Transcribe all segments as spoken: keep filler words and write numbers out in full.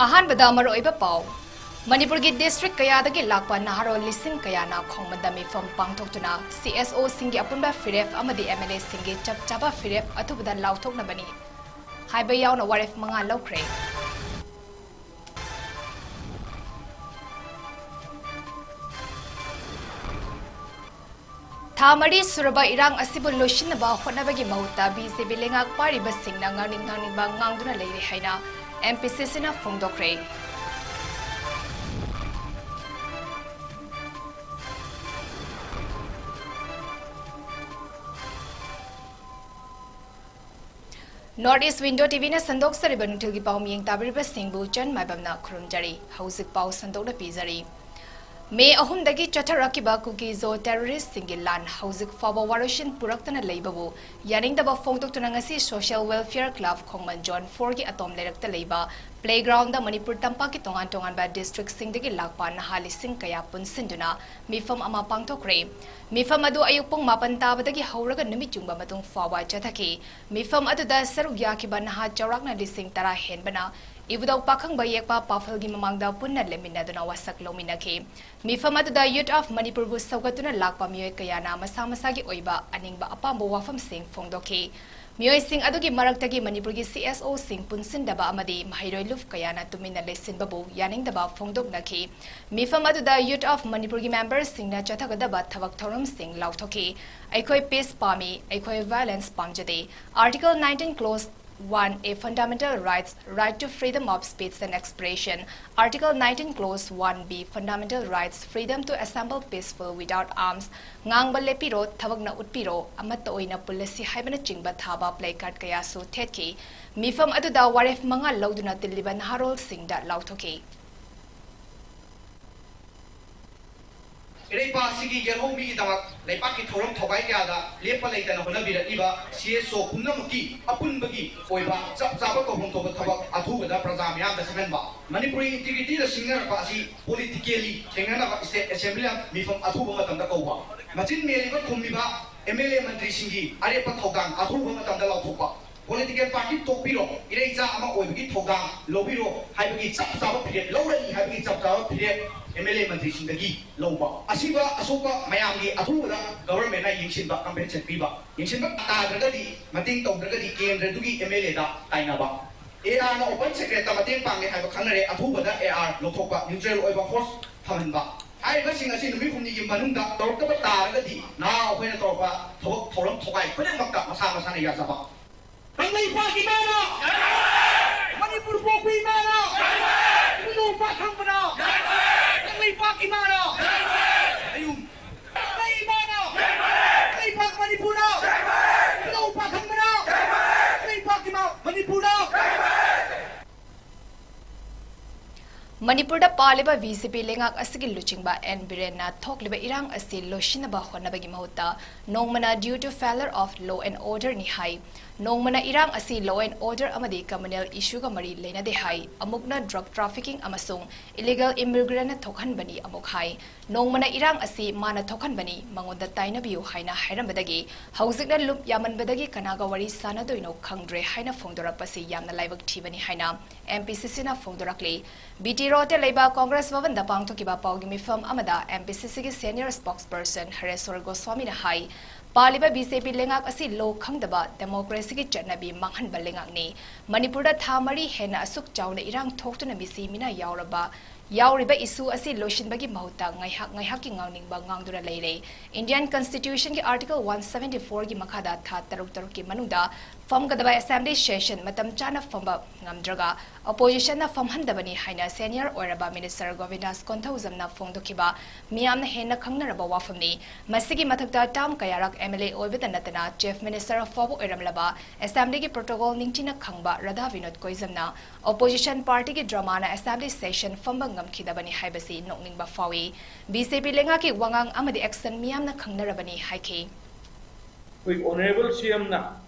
ꯑꯍꯥꯟꯕꯗ ꯃꯔꯨꯑꯣꯏꯕ ꯄꯥꯎ꯫ ꯃꯅꯤꯄꯨꯔꯒꯤ district ꯀꯌꯥꯗꯒꯤ ꯂꯥꯛꯄ ꯅꯍꯥꯔꯣꯜ ꯂꯤꯁꯤꯡ ꯀꯌꯥꯅ ꯈꯣꯡꯃꯟꯗ ꯃꯤꯐꯝ ꯄꯥꯡꯊꯣꯛꯇꯨꯅ C S O ꯁꯤꯡꯒꯤ ꯑꯄꯨꯟꯕ ꯐꯤꯔꯦꯞ ꯑꯃꯗꯤ M L A ꯁꯤꯡꯒꯤ ꯆꯞ ꯆꯥꯕ ꯐꯤꯔꯦꯞ ꯑꯊꯨꯕꯗ ꯂꯥꯎꯊꯣꯛꯅꯕꯅꯤ ꯍꯥꯏꯕ ꯌꯥꯎꯅ ꯋꯥꯔꯦꯞ ꯃꯉꯥ ꯂꯧꯈ꯭ꯔꯦ꯫ ꯊꯥ ꯃꯔꯤ ꯁꯨꯔꯕ ꯏꯔꯥꯡ ꯑꯁꯤꯕꯨ ꯂꯣꯏꯁꯤꯟꯅꯕ ꯍꯣꯠꯅꯕꯒꯤ ꯃꯍꯨꯠꯇ B J P ꯂꯩꯉꯥꯛ ꯄꯥꯏꯔꯤꯕꯁꯤꯡꯅ ꯉꯥꯡꯅꯤꯡ ꯉꯥꯡꯅꯤꯡꯕ ꯉꯥꯡꯗꯨꯅ ꯂꯩꯔꯦ ꯍꯥꯏꯅ M P C C ꯅ ꯐꯣꯡꯗꯣꯛꯈ꯭ꯔꯦ꯫ North East Window T V ꯅ ꯁꯟꯗꯣꯛꯆꯔꯤꯕ ꯅꯨꯡꯊꯤꯜꯒꯤ ꯄꯥꯎ ꯃꯤꯠꯌꯦꯡ ꯇꯥꯕꯤꯔꯤꯕꯁꯤꯡꯕꯨ ꯆꯟ ꯃꯥꯏꯕꯝꯅ ꯈꯨꯔꯨꯝꯖꯔꯤ꯫ ꯍꯧꯖꯤꯛ ꯄꯥꯎ ꯁꯟꯗꯣꯛꯅ ꯄꯤꯖꯔꯤ꯫ ꯃꯦ ꯑꯍꯨꯝꯗꯒꯤ ꯆꯠꯊꯔꯛꯈꯤꯕ ꯀꯨꯀꯤ ꯖꯣ terrorist ꯁꯤꯡꯒꯤ ꯂꯥꯟ ꯍꯧꯖꯤꯛ ꯐꯥꯎꯕ ꯋꯥꯔꯣꯏꯁꯤꯟ ꯄꯨꯔꯛꯇꯅ ꯂꯩꯕꯕꯨ ꯌꯥꯅꯤꯡꯗꯕ ꯐꯣꯡꯗꯣꯛꯇꯨꯅ ꯉꯁꯤ Social Welfare Club ꯈꯣꯡꯃꯟ Zone four ꯒꯤ ꯑꯇꯣꯝ ꯂꯩꯔꯛꯇ ꯂꯩꯕ playground ꯗ ꯃꯅꯤꯄꯨꯔ ꯇꯝꯄꯥꯛꯀꯤ ꯇꯣꯉꯥꯟ ꯇꯣꯉꯥꯟꯕ district ꯁꯤꯡꯗꯒꯤ ꯂꯥꯛꯄ ꯅꯍꯥ ꯂꯤꯁꯤꯡ ꯀꯌꯥ ꯄꯨꯟꯁꯤꯟꯗꯨꯅ ꯃꯤꯐꯝ ꯑꯃ ꯄꯥꯡꯊꯣꯛꯈ꯭ꯔꯦ꯫ ꯃꯤꯐꯝ ꯑꯗꯨ ꯑꯌꯨꯛ ꯄꯨꯡ ꯃꯥꯄꯟ ꯇꯥꯕꯗꯒꯤ ꯍꯧꯔꯒ ꯅꯨꯃꯤꯠ ꯌꯨꯡꯕ ꯃꯇꯨꯡ ꯐꯥꯎꯕ ꯆꯠꯊꯈꯤ꯫ ꯃꯤꯐꯝ ꯑꯗꯨꯗ ꯁꯔꯨꯛ ꯌꯥꯈꯤꯕ ꯅꯍꯥ ꯆꯥꯎꯔꯥꯛꯅ ꯂꯤꯁꯤꯡ ꯇꯔꯥ ꯍꯦꯟꯕꯅ ꯏꯕꯨꯙꯧ ꯄꯥꯈꯪꯕ ꯌꯦꯛꯄ ꯄꯥꯐꯜꯒꯤ ꯃꯃꯥꯡꯗ ꯄꯨꯟꯅ ꯂꯦꯞꯃꯤꯟꯅꯗꯨꯅ ꯋꯥꯁꯛ ꯂꯧꯃꯤꯟꯅꯈꯤ꯫ ꯃꯤꯐꯝ ꯑꯗꯨꯗ Youth of ꯃꯅꯤꯄꯨꯔꯕꯨ ꯁꯧꯒꯠꯇꯨꯅ ꯂꯥꯛꯄ ꯃꯤꯑꯣꯏ ꯀꯌꯥꯅ ꯃꯁꯥ ꯃꯁꯥꯒꯤ ꯑꯣꯏꯕ ꯑꯅꯤꯡꯕ ꯑꯄꯥꯝꯕ ꯋꯥꯐꯝꯁꯤꯡ ꯐꯣꯡꯗꯣꯛꯈꯤ꯫ ꯃꯤꯑꯣꯏꯁꯤꯡ ꯑꯗꯨꯒꯤ ꯃꯔꯛꯇꯒꯤ ꯃꯅꯤꯄꯨꯔꯒꯤ C S O ꯁꯤꯡ ꯄꯨꯟꯁꯤꯟꯗꯕ ꯑꯃꯗꯤ ꯃꯍꯩꯔꯣꯏ ꯂꯨꯞ ꯀꯌꯥꯅ ꯇꯨꯃꯤꯟꯅ ꯂꯩꯁꯤꯟꯕꯕꯨ ꯌꯥꯅꯤꯡꯗꯕ ꯐꯣꯡꯗꯣꯛꯅꯈꯤ꯫ ꯃꯤꯐꯝ ꯑꯗꯨꯗ Youth of ꯃꯅꯤꯄꯨꯔꯒꯤ member ꯁꯤꯡꯅ ꯆꯠꯊꯒꯗꯕ ꯊꯕꯛ ꯊꯧꯔꯝꯁꯤꯡ ꯂꯥꯎꯊꯣꯛꯈꯤ꯫ ꯑꯩꯈꯣꯏ peace ꯄꯥꯝꯃꯤ, ꯑꯩꯈꯣꯏ violence ꯄꯥꯝꯖꯗꯦ꯫ Article nineteen clause one A fundamental rights, right to freedom of speech and expression, Article nineteen clause one B fundamental rights, freedom to assemble peaceful without arms, ꯉꯥꯡꯕ ꯂꯦꯞꯄꯤꯔꯣ, ꯊꯕꯛꯅ ꯎꯠꯄꯤꯔꯣ, ꯑꯃꯠꯇ ꯑꯣꯏꯅ ꯄꯨꯜꯂꯁꯤ ꯍꯥꯏꯕꯅꯆꯤꯡꯕ ꯊꯥꯕ placard ꯀꯌꯥꯁꯨ ꯊꯦꯠꯈꯤ꯫ ꯃꯤꯐꯝ ꯑꯗꯨꯗ ꯋꯥꯔꯦꯞ ꯃꯉꯥ ꯂꯧꯗꯨꯅ ꯇꯤꯜꯂꯤꯕ ꯅꯍꯥꯔꯣꯜꯁꯤꯡꯗ ꯂꯥꯎꯊꯣꯛꯈꯤ꯫ ꯏꯔꯩꯄꯥꯛ ꯑꯁꯤꯒꯤ ꯌꯦꯜꯍꯧꯃꯤꯒꯤꯗꯃꯛ ꯂꯩꯕꯥꯛꯀꯤ ꯊꯧꯔꯝ ꯊꯧꯒꯥꯏ ꯀꯌꯥꯗ ꯂꯦꯞꯄ ꯂꯩꯇꯅ ꯍꯣꯠꯅꯕꯤꯔꯛꯂꯤꯕ C S O ꯄꯨꯝꯅꯃꯛꯀꯤ ꯑꯄꯨꯟꯕꯒꯤ ꯑꯣꯏꯕ ꯆꯞ ꯆꯥꯕ ꯇꯧꯐꯝ ꯊꯣꯛꯄ ꯊꯕꯛ ꯑꯊꯨꯕꯗ ꯄ꯭ꯔꯖꯥ ꯃꯤꯌꯥꯝꯗ ꯈꯪꯍꯟꯕ꯫ ꯃꯅꯤꯄꯨꯔꯤ integrity ꯗ ꯁꯤꯡꯅꯔꯛꯄ ꯑꯁꯤ politically ꯊꯦꯡꯅꯅꯕ state assembly ꯃꯤꯐꯝ ꯑꯊꯨꯕ ꯃꯇꯝꯗ ꯀꯧꯕ꯫ ꯃꯆꯤꯟ ꯃꯦꯜꯂꯤꯕ ꯈꯨꯝꯃꯤꯕ M L A ꯃꯟꯇ꯭ꯔꯤꯁꯤꯡꯒꯤ ꯑꯔꯦꯞꯄ ꯊꯧꯗꯥꯡ ꯑꯊꯨꯕ ꯃꯇꯝꯗ ꯂꯥꯎꯊꯣꯛꯄ꯫ ꯄꯣꯂꯤꯇꯤꯀꯦꯜ ꯄꯥꯔꯇꯤ ꯇꯣꯛꯄꯤꯔꯣ, ꯏꯔꯩꯆꯥ ꯑꯃ ꯑꯣꯏꯕꯒꯤ ꯊꯧꯗꯥꯡ ꯂꯧꯕꯤꯔꯣ ꯍꯥꯏꯕꯒꯤ ꯆꯞ ꯆꯥꯕ ꯐꯤꯔꯦꯞ ꯂꯧꯔꯅꯤ ꯍꯥꯏꯕꯒꯤ ꯆꯞ ꯆꯥꯕ ꯐꯤꯔꯦꯞ ꯑꯦꯝ ꯑꯦꯜ ꯑꯦ ꯃꯟꯇ꯭ꯔꯤꯁꯤꯡꯗꯒꯤ ꯂꯧꯕ꯫ ꯑꯁꯤꯕ ꯑꯁꯣꯛꯄ ꯃꯌꯥꯝꯒꯤ ꯑꯊꯨꯕꯗ ꯒꯚꯔꯟꯃꯦꯟꯅ ꯌꯦꯡꯁꯤꯟꯕ, ꯀꯝꯄꯦꯟꯁꯦꯁꯟ ꯄꯤꯕ, ꯌꯦꯡꯁꯤꯟꯕ ꯇꯥꯗ꯭ꯔꯒꯗꯤ, ꯃꯇꯦꯡ ꯇꯧꯗ꯭ꯔꯒꯗꯤ ꯀꯦꯟꯗ꯭ꯔꯗꯨꯒꯤ ꯑꯦꯝ ꯑꯦꯜ ꯑꯦꯗ ꯇꯥꯏꯅꯕ꯫ ꯑꯦ ꯑꯥꯔꯅ ꯑꯣꯄꯟ ꯁꯦꯀ꯭ꯔꯦꯠꯇ ꯃꯇꯦꯡ ꯄꯥꯡꯉꯦ ꯍꯥꯏꯕ ꯈꯪꯅꯔꯦ, ꯑꯊꯨꯕꯗ ꯑꯦ ꯑꯥꯔ ꯂꯧꯊꯣꯛꯄ, ꯅ꯭ꯌꯨꯇ꯭ꯔꯦꯜ ꯑꯣꯏꯕ ꯐꯣꯔꯁ ꯊꯝꯍꯟꯕ꯫ ꯍꯥꯏꯔꯤꯕꯁꯤꯡ ꯑꯁꯤ ꯅꯨꯃꯤꯠ ꯍꯨꯝꯅꯤꯒꯤ ꯃꯅꯨꯡꯗ ꯇꯧꯔꯛꯇꯕ ꯇꯥꯔꯒꯗꯤ ꯅꯍꯥ ꯑꯩꯈꯣꯏꯅ ꯇꯧꯔꯛꯄ ꯊꯕꯛ ꯊꯧꯔꯝ ꯊꯧꯒꯥꯏ ꯈꯨꯗꯤꯡꯃꯛꯇ ꯃꯁꯥ ꯃꯁꯥꯅ ꯌꯥꯖꯕ꯫ ꯀꯪꯂꯩꯄꯥꯛ ꯏꯃꯥꯅ! ꯃꯅꯤꯄꯨꯔ ꯄꯣꯛꯄ ꯏꯃꯥꯅ! ꯏꯕꯨꯡꯉꯣ ꯄꯥꯈꯪꯕꯅ! ꯀꯪꯂꯩꯄꯥꯛ ꯏꯃꯥꯅ! ꯑꯌꯨꯝ! ꯀꯪꯂꯩ ꯏꯃꯥꯅ! ꯀꯪꯂꯩꯄꯥꯛ ꯃꯅꯤꯄꯨꯔꯅ! ꯏꯕꯨꯡꯉꯣ ꯄꯥꯈꯪꯕꯅ! ꯀꯪꯂꯩꯄꯥꯛ ꯏꯃꯥ ꯃꯅꯤꯄꯨꯔꯅ! ꯃꯅꯤꯄꯨꯔꯗ ꯄꯥꯜꯂꯤꯕ ꯕꯤ ꯖꯦ ꯄꯤ ꯂꯩꯉꯥꯛ ꯑꯁꯤꯒꯤ ꯂꯨꯆꯤꯡꯕ ꯑꯦꯟ ꯕꯤꯔꯦꯟꯅ ꯊꯣꯛꯂꯤꯕ ꯏꯔꯥꯡ ꯑꯁꯤ ꯂꯣꯏꯁꯤꯟꯅꯕ ꯍꯣꯠꯅꯕꯒꯤ ꯃꯍꯨꯠꯇ ꯅꯣꯡꯃꯅ due to failure of law and order ꯅꯤ ꯍꯥꯏ꯫ ꯅꯣꯡꯃꯅ ꯏꯔꯥꯡ ꯑꯁꯤ law and order ꯑꯃꯗꯤ communal issue ꯒ ꯃꯔꯤ ꯂꯩꯅꯗꯦ ꯍꯥꯏ꯫ ꯑꯃꯨꯛꯅ drug trafficking ꯑꯃꯁꯨꯡ illegal immigrant ꯅ ꯊꯣꯛꯍꯟꯕꯅꯤ ꯑꯃꯨꯛ ꯍꯥꯏ꯫ ꯅꯣꯡꯃꯅ ꯏꯔꯥꯡ ꯑꯁꯤ ꯃꯥꯅ ꯊꯣꯛꯍꯟꯕꯅꯤ, ꯃꯉꯣꯟꯗ ꯇꯥꯏꯅꯕꯤꯌꯨ ꯍꯥꯏꯅ ꯍꯥꯏꯔꯝꯕꯗꯒꯤ ꯍꯧꯖꯤꯛꯅ ꯂꯨꯞ ꯌꯥꯝꯃꯟꯕꯗꯒꯤ ꯀꯅꯥꯒ ꯋꯥꯔꯤ ꯁꯥꯟꯅꯗꯣꯏꯅꯣ ꯈꯪꯗ꯭ꯔꯦ ꯍꯥꯏꯅ ꯐꯣꯡꯗꯣꯔꯛꯄꯁꯤ ꯌꯥꯝꯅ ꯂꯥꯏꯕꯛ ꯊꯤꯕꯅꯤ ꯍꯥꯏꯅ ꯑꯦꯝ ꯄꯤ ꯁꯤ ꯁꯤꯅ ꯐꯣꯡꯗꯣꯔꯛꯂꯤ꯫ ꯕꯤ ꯇꯤ ꯔꯣꯗꯇ ꯂꯩꯕ ꯀꯣꯡꯒ꯭ꯔꯦꯁ ꯚꯕꯟꯗ ꯄꯥꯡꯊꯣꯛꯈꯤꯕ ꯄꯥꯎꯒꯤ ꯃꯤꯐꯝ ꯑꯃꯗ ꯑꯦꯝ ꯄꯤ ꯁꯤ ꯁꯤꯒꯤ senior spokesperson ꯍꯔꯦꯁ꯭ꯋꯔ ꯒꯣꯁ꯭ꯋꯥꯃꯤꯅ ꯍꯥꯏ, ꯄꯥꯜꯂꯤꯕ ꯕꯤ ꯖꯦ ꯄꯤ ꯂꯩꯉꯥꯛ ꯑꯁꯤ law ꯈꯪꯗꯕ, democracy ꯒꯤ ꯆꯠꯅꯕꯤ ꯃꯥꯡꯍꯟꯕ ꯂꯩꯉꯥꯛꯅꯤ꯫ ꯃꯅꯤꯄꯨꯔꯗ ꯊꯥ ꯃꯔꯤ ꯍꯦꯟꯅ ꯑꯁꯨꯛ ꯆꯥꯎꯅ ꯏꯔꯥꯡ ꯊꯣꯛꯇꯨꯅ ꯃꯤꯁꯤ ꯃꯤꯅꯥ ꯌꯥꯎꯔꯕ, ꯌꯥꯎꯔꯤꯕ issue ꯑꯁꯤ ꯂꯣꯏꯁꯤꯟꯕꯒꯤ ꯃꯍꯨꯠꯇ ꯉꯥꯏꯍꯥꯛ ꯉꯥꯏꯍꯥꯛꯀꯤ ꯉꯥꯡꯅꯤꯡꯕ ꯉꯥꯡꯗꯨꯅ ꯂꯩꯔꯦ꯫ Indian Constitution ꯒꯤ Article one seventy four ꯒꯤ ꯃꯈꯥꯗ ꯊꯥ ꯇꯔꯨꯛ ꯇꯔꯨꯛꯀꯤ ꯃꯅꯨꯡꯗ ꯐꯝꯒꯗꯕ assembly session ꯃꯇꯝ ꯆꯥꯅ ꯐꯝꯕ ꯉꯝꯗ꯭ꯔꯒ opposition ꯅ ꯐꯝꯍꯟꯗꯕꯅꯤ ꯍꯥꯏꯅ senior ꯑꯣꯏꯔꯕ minister ꯒꯣꯕꯤꯟꯗꯥꯁ ꯀꯣꯟꯊꯧꯖꯝꯅ ꯐꯣꯡꯗꯣꯛꯈꯤꯕ ꯃꯤꯌꯥꯝꯅ ꯍꯦꯟꯅ ꯈꯪꯅꯔꯕ ꯋꯥꯐꯝꯅꯤ꯫ ꯃꯁꯤꯒꯤ ꯃꯊꯛꯇ term ꯀꯌꯥꯔꯛ M L A ꯑꯣꯏꯕꯇ ꯅꯠꯇꯅ chief minister ꯐꯥꯎꯕ ꯑꯣꯏꯔꯝꯂꯕ assembly ꯒꯤ protocol ꯅꯤꯡꯊꯤꯅ ꯈꯪꯕ ꯔꯥꯙꯥ ꯕꯤꯅꯣꯗ ꯀꯣꯏꯖꯝꯅ opposition party ꯒꯤ drama ꯅ assembly session ꯐꯝꯕ ꯉꯝꯈꯤꯗꯕꯅꯤ ꯍꯥꯏꯕꯁꯤ ꯅꯣꯛꯅꯤꯡꯕ ꯐꯥꯎꯏ꯫ B J P ꯂꯩꯉꯥꯛꯀꯤ ꯋꯥꯉꯥꯡ ꯑꯃꯗꯤ action ꯃꯤꯌꯥꯝꯅ ꯈꯪꯅꯔꯕꯅꯤ ꯍꯥꯏꯈꯤ꯫ ꯑꯩꯈꯣꯏ honourable C M ꯅ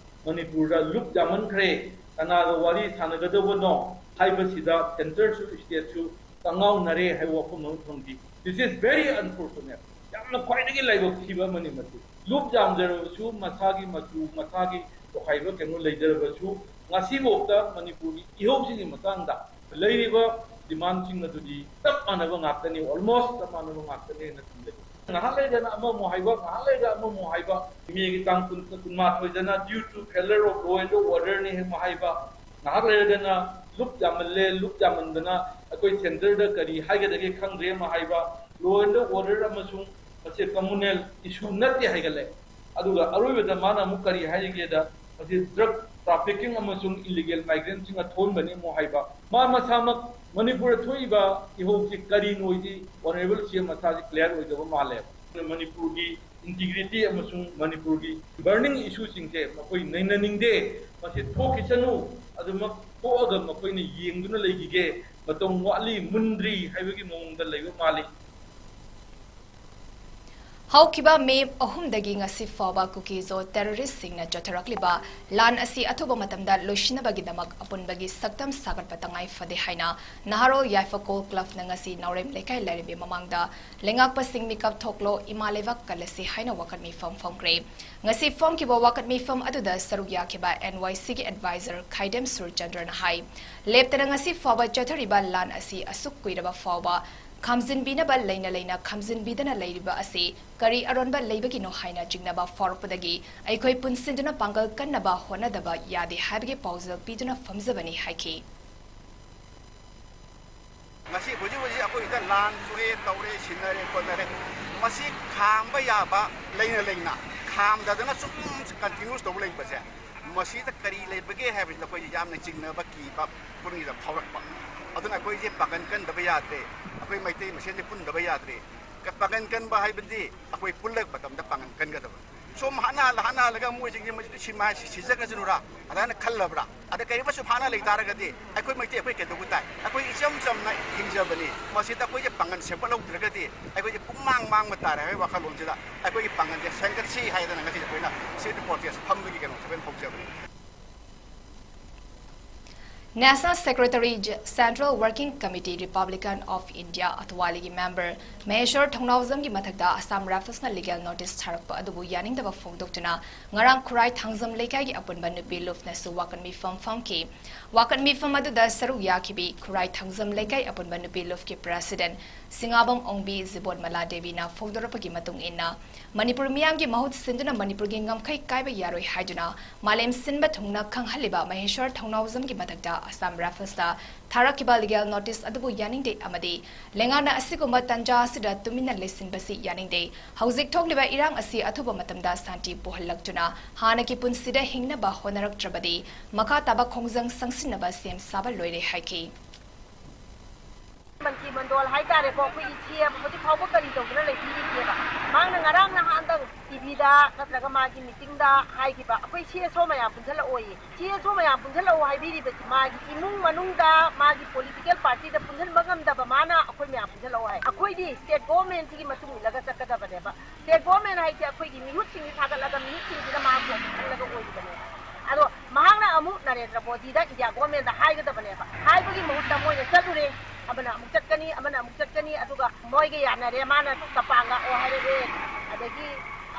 ꯃꯅꯤꯄꯨꯔꯗ ꯂꯨꯞ ꯌꯥꯝꯃꯟꯈ꯭ꯔꯦ, ꯀꯅꯥꯒ ꯋꯥꯔꯤ ꯁꯥꯟꯅꯒꯗꯕꯅꯣ ꯍꯥꯏꯕꯁꯤꯗ centre ꯁꯨ state ꯁꯨ ꯀꯪꯉꯥꯎꯅꯔꯦ ꯍꯥꯏꯕ ꯋꯥꯐꯝ ꯑꯃ ꯊꯝꯈꯤ꯫ This is very unfortunate. ꯌꯥꯝꯅ ꯈ꯭ꯋꯥꯏꯗꯒꯤ ꯂꯥꯏꯕꯛ ꯊꯤꯕ ꯑꯃꯅꯤ ꯃꯁꯤ꯫ ꯂꯨꯞ ꯌꯥꯝꯖꯔꯕꯁꯨ ꯃꯁꯥꯒꯤ ꯃꯆꯨ, ꯃꯁꯥꯒꯤ ꯇꯣꯈꯥꯏꯕ ꯀꯩꯅꯣ ꯂꯩꯖꯔꯕꯁꯨ, ꯉꯁꯤꯐꯥꯎꯗ ꯃꯅꯤꯄꯨꯔꯒꯤ ꯏꯍꯧꯁꯤꯒꯤ ꯃꯇꯥꯡꯗ ꯂꯩꯔꯤꯕ ꯗꯤꯃꯥꯟꯁꯤꯡ ꯑꯗꯨꯗꯤ ꯆꯞ ꯃꯥꯟꯅꯕ ꯉꯥꯛꯇꯅꯤ, ꯑꯣꯜꯃꯣꯁ ꯆꯞ ꯃꯥꯟꯅꯕ ꯉꯥꯛꯇꯅꯦꯅ ꯊꯝꯖꯒꯦ꯫ ꯉꯥꯏꯍꯥꯛ ꯂꯩꯔꯒꯅ ꯑꯃꯃꯨꯛ ꯍꯥꯏꯕ, ꯉꯥꯏꯍꯥꯛ ꯂꯩꯔꯒ ꯑꯃꯃꯨꯛ ꯍꯥꯏꯕ, ꯃꯦꯒꯤ ꯇꯥꯡ ꯀꯨꯟ, ꯀꯨꯟꯃꯥꯊꯣꯏꯗꯅ due to failure of law and order ꯅꯤ ꯑꯃꯨꯛ ꯍꯥꯏꯕ, ꯉꯥꯏꯍꯥꯛ ꯂꯩꯔꯒꯅ ꯂꯨꯞ ꯌꯥꯝꯃꯜꯂꯦ, ꯂꯨꯞ ꯌꯥꯝꯃꯟꯗꯅ ꯑꯩꯈꯣꯏ ꯁꯦꯟꯇꯔꯗ ꯀꯔꯤ ꯍꯥꯏꯒꯗꯒꯦ ꯈꯪꯗ꯭ꯔꯦ ꯑꯃ ꯍꯥꯏꯕ, law and order ꯑꯃꯁꯨꯡ ꯃꯁꯤ communal issue ꯅꯠꯇꯦ ꯍꯥꯏꯒꯠꯂꯦ꯫ ꯑꯗꯨꯒ ꯑꯔꯣꯏꯕꯗ ꯃꯥꯅ ꯑꯃꯨꯛ ꯀꯔꯤ ꯍꯥꯏꯔꯤꯒꯦꯗ, ꯃꯁꯤ drug trafficking ꯑꯃꯁꯨꯡ illegal migrantꯁꯤꯡ ꯑꯊꯣꯟꯕꯅꯤ ꯑꯃꯨꯛ ꯍꯥꯏꯕ꯫ ꯃꯥ ꯃꯁꯥꯃꯛ ꯃꯅꯤꯄꯨꯔꯗ ꯊꯣꯛꯏꯕ ꯏꯍꯧꯁꯤ ꯀꯔꯤꯅꯣꯗꯤ Honourable C M ꯃꯁꯥꯁꯤ clear ꯑꯣꯏꯗꯕ ꯃꯥꯜꯂꯦ꯫ ꯃꯅꯤꯄꯨꯔꯒꯤ integrity ꯑꯃꯁꯨꯡ ꯃꯅꯤꯄꯨꯔꯒꯤ burning issueꯁꯤꯡꯁꯦ ꯃꯈꯣꯏ ꯅꯩꯅꯅꯤꯡꯗꯦ꯫ ꯃꯁꯤ ꯊꯣꯛꯈꯤꯁꯅꯨ, ꯑꯗꯨꯃꯛ ꯊꯣꯛꯑꯒ ꯃꯈꯣꯏꯅ ꯌꯦꯡꯗꯨꯅ ꯂꯩꯈꯤꯒꯦ, ꯃꯇꯝ ꯋꯥꯠꯂꯤ, ꯃꯨꯟꯗ꯭ꯔꯤ ꯍꯥꯏꯕꯒꯤ ꯃꯑꯣꯡꯗ ꯂꯩꯕ ꯃꯥꯜꯂꯤ꯫ ꯍꯧꯈꯤꯕ ꯃꯦ ꯑꯍꯨꯝꯗꯒꯤ ꯉꯁꯤ ꯐꯥꯎꯕ ꯀꯨꯀꯤꯖꯣ ꯇꯦꯔꯣꯔꯤꯁꯁꯤꯡꯅ ꯆꯠꯊꯔꯛꯂꯤꯕ ꯂꯥꯟ ꯑꯁꯤ ꯑꯊꯨꯕ ꯃꯇꯝꯗ ꯂꯣꯏꯁꯤꯟꯅꯕꯒꯤꯗꯃꯛ ꯑꯄꯨꯟꯕꯒꯤ ꯁꯛꯇꯝ ꯁꯥꯒꯠꯄ ꯇꯉꯥꯏ ꯐꯗꯦ ꯍꯥꯏꯅ ꯅꯍꯥꯔꯣꯜ ꯌꯥꯏꯐꯀꯣꯜ ꯀ꯭ꯂꯕꯅ ꯉꯁꯤ ꯅꯥꯎꯔꯦꯝ ꯂꯩꯀꯥꯏ ꯂꯥꯏꯔꯦꯝꯕꯤ ꯃꯃꯥꯡꯗ ꯂꯩꯉꯥꯛꯄꯁꯤꯡ ꯃꯤꯀꯞ ꯊꯣꯛꯂꯣ, ꯏꯃꯥ ꯂꯩꯕꯥꯛ ꯀꯜꯂꯁꯤ ꯍꯥꯏꯅ ꯋꯥꯀꯠ ꯃꯤꯐꯝ ꯐꯣꯡꯈ꯭ꯔꯦ꯫ ꯉꯁꯤ ꯐꯣꯡꯈꯤꯕ ꯋꯥꯀꯠ ꯃꯤꯐꯝ ꯑꯗꯨꯗ ꯁꯔꯨꯛ ꯌꯥꯈꯤꯕ N Y Cꯒꯤ advisor ꯈꯥꯏꯗꯦꯝ ꯁꯨꯔꯆꯟꯗ꯭ꯔꯅ ꯍꯥꯏ, ꯂꯦꯞꯇꯅ ꯉꯁꯤ ꯐꯥꯎꯕ ꯆꯠꯊꯔꯤꯕ ꯂꯥꯟ ꯑꯁꯤ ꯑꯁꯨꯛ ꯀꯨꯏꯔꯕ ꯐꯥꯎꯕ ꯈꯥꯝꯖꯤꯟꯕꯤꯅꯕ ꯂꯩꯅ ꯂꯩꯅ ꯈꯥꯝꯖꯤꯟꯕꯤꯗꯅ ꯂꯩꯔꯤꯕ ꯑꯁꯤ ꯀꯔꯤ ꯑꯔꯣꯟꯕ ꯂꯩꯕꯒꯤꯅꯣ ꯍꯥꯏꯅ ꯆꯤꯡꯅꯕ ꯐꯥꯎꯔꯛꯄꯗꯒꯤ ꯑꯩꯈꯣꯏ ꯄꯨꯟꯁꯤꯟꯗꯨꯅ ꯄꯥꯡꯒꯜ ꯀꯟꯅꯕ ꯍꯣꯠꯅꯗꯕ ꯌꯥꯗꯦ ꯍꯥꯏꯕꯒꯤ ꯄꯥꯎꯖꯦꯜ ꯄꯤꯗꯨꯅ ꯐꯝꯖꯕꯅꯤ ꯍꯥꯏꯈꯤ꯫ ꯉꯁꯤ ꯍꯧꯖꯤꯛ ꯍꯧꯖꯤꯛ ꯑꯩꯈꯣꯏꯗ ꯂꯥꯟ ꯁꯣꯛꯑꯦ, ꯇꯧꯔꯦ, ꯁꯤꯟꯅꯔꯦ, ꯈꯣꯠꯅꯔꯦ, ꯃꯁꯤ ꯈꯥꯝꯕ ꯌꯥꯕ ꯂꯩꯅ ꯂꯩꯅ ꯈꯥꯝꯗꯗꯅ ꯁꯨꯝ continuous ꯇꯧꯕ ꯂꯩꯕꯁꯦ, ꯃꯁꯤꯗ ꯀꯔꯤ ꯂꯩꯕꯒꯦ ꯍꯥꯏꯕꯁꯤꯗ ꯑꯩꯈꯣꯏꯁꯦ ꯌꯥꯝꯅ ꯆꯤꯡꯅꯕ, ꯀꯤꯕ ꯄꯨꯛꯅꯤꯡꯗ ꯐꯥꯎꯔꯛꯄ꯫ ꯑꯗꯨꯅ ꯑꯩꯈꯣꯏꯁꯦ ꯄꯥꯡꯒꯜ ꯀꯟꯗꯕ ꯌꯥꯗ꯭ꯔꯦ, ꯑꯩꯈꯣꯏ ꯃꯩꯇꯩ ꯃꯁꯦꯟꯁꯦ ꯄꯨꯟꯗꯕ ꯌꯥꯗ꯭ꯔꯦ꯫ ꯄꯥꯡꯒꯜ ꯀꯟꯕ ꯍꯥꯏꯕꯗꯤ ꯑꯩꯈꯣꯏ ꯄꯨꯜꯂꯛꯄ ꯃꯇꯝꯗ ꯄꯥꯡꯒꯜ ꯀꯟꯒꯗꯕ꯫ ꯁꯨꯝ ꯍꯥꯠꯅ ꯍꯥꯠꯅꯍꯜꯂꯒ ꯃꯣꯏꯁꯤꯡꯁꯦ ꯃꯁꯤꯗ ꯁꯤꯃꯥ ꯁꯤꯖꯈ꯭ꯔꯁꯅꯨꯔꯥ ꯑꯗꯨꯃꯥꯏꯅ ꯈꯜꯂꯕ꯭ꯔꯥ? ꯑꯗ ꯀꯔꯤꯒꯨꯝꯕ ꯁꯨꯝ ꯍꯥꯠꯅ ꯂꯩ ꯇꯥꯔꯒꯗꯤ ꯑꯩꯈꯣꯏ ꯃꯩꯇꯩ ꯑꯩꯈꯣꯏ ꯀꯩꯗꯧꯕ ꯇꯥꯏ? ꯑꯩꯈꯣꯏ ꯏꯆꯝ ꯆꯝꯅ ꯍꯤꯡꯖꯕꯅꯤ꯫ ꯃꯁꯤꯗ ꯑꯩꯈꯣꯏꯁꯦ ꯄꯥꯡꯒꯜ ꯁꯦꯝꯒꯠꯍꯧꯗ꯭ꯔꯒꯗꯤ ꯑꯩꯈꯣꯏꯁꯦ ꯄꯨꯡꯃꯥꯡ ꯃꯥꯡꯕ ꯇꯥꯔꯦ ꯍꯥꯏꯕꯒꯤ ꯋꯥꯈꯜꯂꯣꯟꯁꯤꯗ ꯑꯩꯈꯣꯏꯒꯤ ꯄꯥꯡꯒꯜꯁꯦ ꯁꯦꯝꯒꯠꯁꯤ ꯍꯥꯏꯗꯅ ꯉꯁꯤ ꯑꯩꯈꯣꯏꯅ sit in protest ꯐꯝꯕꯒꯤ ꯀꯩꯅꯣꯁꯦ ꯑꯩꯈꯣꯏꯅ ꯍꯧꯖꯕꯅꯤ꯫ National Secretary, Central Working Committee, Republican of India, ꯑꯊꯋꯥꯂꯤꯒꯤ member ꯃꯍꯦꯁ꯭ꯋꯔ ꯊꯧꯅꯥꯎꯖꯝꯒꯤ ꯃꯊꯛꯇ Assam Riflesꯅ legal notice ꯊꯥꯔꯛꯄ ꯑꯗꯨꯕꯨ ꯌꯥꯅꯤꯡꯗꯕ ꯐꯣꯡꯗꯣꯛꯇꯨꯅ ꯉꯔꯥꯡ ꯈꯨꯔꯥꯏ ꯊꯥꯡꯖꯝ ꯂꯩꯀꯥꯏꯒꯤ ꯑꯄꯨꯟꯕ ꯅꯨꯄꯤ ꯂꯨꯞꯅꯁꯨ ꯋꯥꯀꯠ ꯃꯤꯐꯝ ꯐꯝꯈꯤ꯫ ꯋꯥꯀꯠ ꯃꯤꯐꯝ ꯑꯗꯨꯗ ꯁꯔꯨꯛ ꯌꯥꯈꯤꯕꯤ ꯈꯨꯔꯥꯏ ꯊꯥꯡꯖꯝ ꯂꯩꯀꯥꯏ ꯑꯄꯨꯟꯕ ꯅꯨꯄꯤ ꯂꯨꯞꯀꯤ president ꯁꯤꯡꯉꯥꯕꯝ ꯑꯣꯡꯕꯤ ꯖꯤꯕꯣꯟꯃꯂꯥ ꯗꯦꯕꯤꯅ ꯐꯣꯡꯗꯣꯔꯛꯄꯒꯤ ꯃꯇꯨꯡ ꯏꯟꯅ, ꯃꯅꯤꯄꯨꯔ ꯃꯤꯌꯥꯝꯒꯤ ꯃꯍꯨꯠ ꯁꯤꯟꯗꯨꯅ ꯃꯅꯤꯄꯨꯔꯒꯤ ꯉꯝꯈꯩ ꯀꯥꯏꯕ ꯌꯥꯔꯣꯏ ꯍꯥꯏꯗꯨꯅ ꯃꯥꯂꯦꯝ ꯁꯤꯟꯕ ꯊꯨꯡꯅ ꯈꯪꯍꯜꯂꯤꯕ ꯃꯍꯦꯁ꯭ꯋꯔ ꯊꯧꯅꯥꯎꯖꯝꯒꯤ ꯃꯊꯛꯇ Assam Riflesꯇ ꯊꯥꯔꯛꯈꯤꯕ legal notice ꯑꯗꯨꯕꯨ ꯌꯥꯅꯤꯡꯗꯦ ꯑꯃꯗꯤ ꯂꯩꯉꯥꯛꯅ ꯑꯁꯤꯒꯨꯝꯕ ꯇꯥꯟꯖꯥ ꯑꯁꯤꯗ ꯇꯨꯃꯤꯟꯅ ꯂꯩꯁꯤꯟꯕꯁꯤ ꯌꯥꯅꯤꯡꯗꯦ꯫ ꯍꯧꯖꯤꯛ ꯊꯣꯛꯂꯤꯕ ꯏꯔꯥꯡ ꯑꯁꯤ ꯑꯊꯨꯕ ꯃꯇꯝꯗ ꯁꯥꯟꯇꯤ ꯄꯨꯍꯜꯂꯛꯇꯨꯅ ꯍꯥꯟꯅꯒꯤ ꯄꯨꯟꯁꯤꯗ ꯍꯤꯡꯅꯕ ꯍꯣꯠꯅꯔꯛꯇ꯭ꯔꯕꯗꯤ ꯃꯈꯥ ꯇꯥꯕ ꯈꯣꯡꯖꯪ ꯆꯪꯁꯤꯟꯅꯕ ꯁꯦꯝ ꯁꯥꯕ ꯂꯣꯏꯔꯦ ꯍꯥꯏꯈꯤ꯫ ꯃꯟꯇ꯭ꯔꯤ ꯃꯟꯗꯣꯜ ꯍꯥꯏꯇꯥꯔꯦꯀꯣ, ꯑꯩꯈꯣꯏꯒꯤ ꯁꯤ ꯑꯦꯝ ꯍꯧꯖꯤꯛ ꯐꯥꯎꯕ ꯀꯔꯤ ꯇꯧꯗꯅ ꯂꯩꯕꯤꯔꯤꯒꯦꯕ? ꯃꯥꯅ ꯉꯔꯥꯡ ꯅꯍꯥꯟꯗꯪ ꯇꯤꯚꯤꯗ ꯅꯠꯇ꯭ꯔꯒ ꯃꯥꯒꯤ ꯃꯤꯇꯤꯡꯗ ꯍꯥꯏꯈꯤꯕ, ꯑꯩꯈꯣꯏ ꯁꯤ ꯑꯦꯁ ꯑꯣ ꯃꯌꯥꯝ ꯄꯨꯟꯁꯤꯜꯂꯛꯑꯣꯌꯦ꯫ ꯁꯤ ꯑꯦꯁ ꯑꯣ ꯃꯌꯥꯝ ꯄꯨꯟꯁꯤꯜꯂꯛꯑꯣ ꯍꯥꯏꯕꯤꯔꯤꯕꯁꯤ ꯃꯥꯒꯤ ꯏꯃꯨꯡ ꯃꯅꯨꯡꯗ ꯃꯥꯒꯤ ꯄꯣꯂꯤꯇꯤꯀꯦꯜ ꯄꯥꯔꯇꯤꯗ ꯄꯨꯟꯁꯤꯟꯕ ꯉꯝꯗꯕ ꯃꯥꯅ ꯑꯩꯈꯣꯏ ꯃꯌꯥꯝ ꯄꯨꯟꯁꯤꯜꯂꯛꯑꯣ ꯍꯥꯏ꯫ ꯑꯩꯈꯣꯏꯗꯤ ꯁ꯭ꯇꯦꯠ ꯒꯣꯚꯔꯟꯃꯦꯟꯠꯁꯤꯒꯤ ꯃꯇꯨꯡ ꯏꯜꯂꯒ ꯆꯠꯀꯗꯕꯅꯦꯕ꯫ ꯁ꯭ꯇꯦꯠ ꯒꯣꯚꯔꯟꯃꯦꯟꯠ ꯍꯥꯏꯁꯦ ꯑꯩꯈꯣꯏꯒꯤ ꯃꯤꯍꯨꯠꯁꯤꯡꯁꯤ ꯊꯥꯒꯠꯂꯒ ꯃꯤꯍꯨꯠꯁꯤꯡꯁꯤꯅ ꯃꯥꯕꯨ ꯈꯜꯂꯒ ꯑꯣꯏꯔꯤꯕꯅꯦꯕ꯫ ꯑꯗꯣ ꯃꯍꯥꯛꯅ ꯑꯃꯨꯛ ꯅꯔꯦꯟꯗ꯭ꯔ ꯃꯣꯗꯤꯗ ꯏꯟꯗꯤꯌꯥ ꯒꯣꯚꯔꯟꯃꯦꯟꯠꯇ ꯍꯥꯏꯒꯗꯕꯅꯦꯕ꯫ ꯍꯥꯏꯕꯒꯤ ꯃꯍꯨꯠꯇ ꯃꯣꯏꯅ ꯆꯠꯂꯨꯔꯦ, ꯑꯃꯅ ꯑꯃꯨꯛ ꯆꯠꯀꯅꯤ, ꯑꯃꯅ ꯑꯃꯨꯛ ꯆꯠꯀꯅꯤ, ꯑꯗꯨꯒ ꯃꯣꯏꯒ ꯌꯥꯅꯔꯦ, ꯃꯥꯅ ꯇꯝꯄꯥꯛ ꯉꯥꯛꯑꯣ ꯍꯥꯏꯔꯛꯑꯦ, ꯑꯗꯒꯤ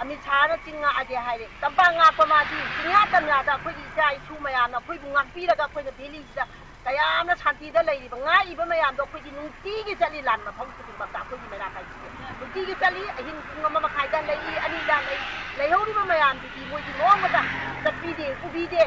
ꯑꯃꯤꯠ ꯁꯥꯍꯅ ꯆꯤꯡ ꯉꯥꯛꯑꯒꯦ ꯍꯥꯏꯔꯦ꯫ ꯇꯝꯄꯥꯛ ꯉꯥꯛꯄ ꯃꯥꯗꯤ ꯆꯤꯡꯌꯥ ꯇꯝꯌꯥꯗ ꯑꯩꯈꯣꯏꯒꯤ ꯏꯆꯥ ꯏꯁꯨ ꯃꯌꯥꯝꯅ ꯑꯩꯈꯣꯏꯕꯨ ꯉꯥꯛꯄꯤꯔꯒ ꯑꯩꯈꯣꯏꯅ ꯚꯦꯂꯤꯁꯤꯗ ꯀꯌꯥꯝꯅ ꯁꯥꯟꯇꯤꯗ ꯂꯩꯔꯤꯕ, ꯉꯥꯛꯏꯕ ꯃꯌꯥꯝꯗꯣ ꯑꯩꯈꯣꯏꯗꯤ ꯅꯨꯡꯇꯤꯒꯤ ꯆꯠꯂꯤ ꯂꯥꯟ ꯃꯐꯝ ꯈꯨꯗꯤꯡꯃꯛꯇ ꯑꯩꯈꯣꯏꯒꯤ ꯃꯩꯔꯥ ꯀꯥꯏꯕꯤꯁꯦ꯫ ꯅꯨꯡꯇꯤꯒꯤ ꯆꯠꯂꯤ, ꯑꯍꯤꯡ ꯄꯨꯡ ꯑꯃ ꯃꯈꯥꯏꯗ ꯂꯩ, ꯑꯅꯤꯗ ꯂꯩ, ꯂꯩꯍꯧꯔꯤꯕ ꯃꯌꯥꯝꯗꯨꯗꯤ ꯃꯣꯏꯗꯤ ꯅꯣꯡꯃꯇ ꯆꯠꯄꯤꯗꯦ, ꯎꯕꯤꯗꯦ꯫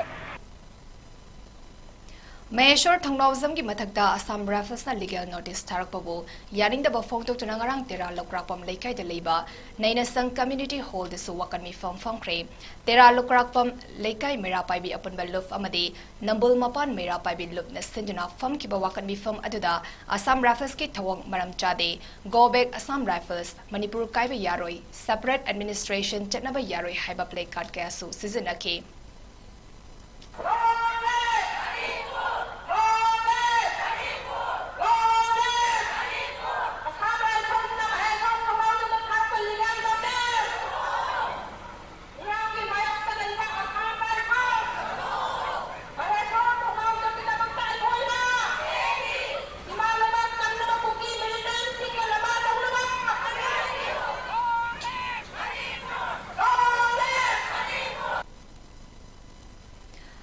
ꯃꯍꯦꯁ꯭ꯋꯔ ꯊꯧꯅꯥꯎꯖꯝꯒꯤ ꯃꯊꯛꯇ Assam Riflesꯅ legal notice ꯊꯥꯔꯛꯄꯕꯨ ꯌꯥꯅꯤꯡꯗꯕ ꯐꯣꯡꯗꯣꯛꯇꯨꯅ ꯉꯔꯥꯡ ꯇꯦꯔꯥ ꯂꯧꯀ꯭ꯔꯥꯛꯄꯝ ꯂꯩꯀꯥꯏꯗ ꯂꯩꯕ ꯅꯩꯅꯁꯪ community hallꯗꯁꯨ ꯋꯥꯀꯠ ꯃꯤꯐꯝ ꯐꯝꯈ꯭ꯔꯦ꯫ ꯇꯦꯔꯥ ꯂꯧꯀ꯭ꯔꯥꯛꯄꯝ ꯂꯩꯀꯥꯏ ꯃꯩꯔꯥ ꯄꯥꯏꯕꯤ ꯑꯄꯨꯟꯕ ꯂꯨꯞ ꯑꯃꯗꯤ ꯅꯝꯕꯨꯜ ꯃꯄꯥꯟ ꯃꯩꯔꯥ ꯄꯥꯏꯕꯤ ꯂꯨꯞꯅ ꯁꯤꯟꯗꯨꯅ ꯐꯝꯈꯤꯕ ꯋꯥꯀꯠ ꯃꯤꯐꯝ ꯑꯗꯨꯗ Assam Riflesꯀꯤ ꯊꯧꯑꯣꯡ ꯃꯔꯝ ꯆꯥꯗꯦ, Go back Assam Rifles, Manipur ꯀꯥꯏꯕ ꯌꯥꯔꯣꯏ, separate administration ꯆꯠꯅꯕ ꯌꯥꯔꯣꯏ ꯍꯥꯏꯕ placard ꯀꯌꯥꯁꯨ ꯁꯤꯖꯤꯟꯅꯈꯤ꯫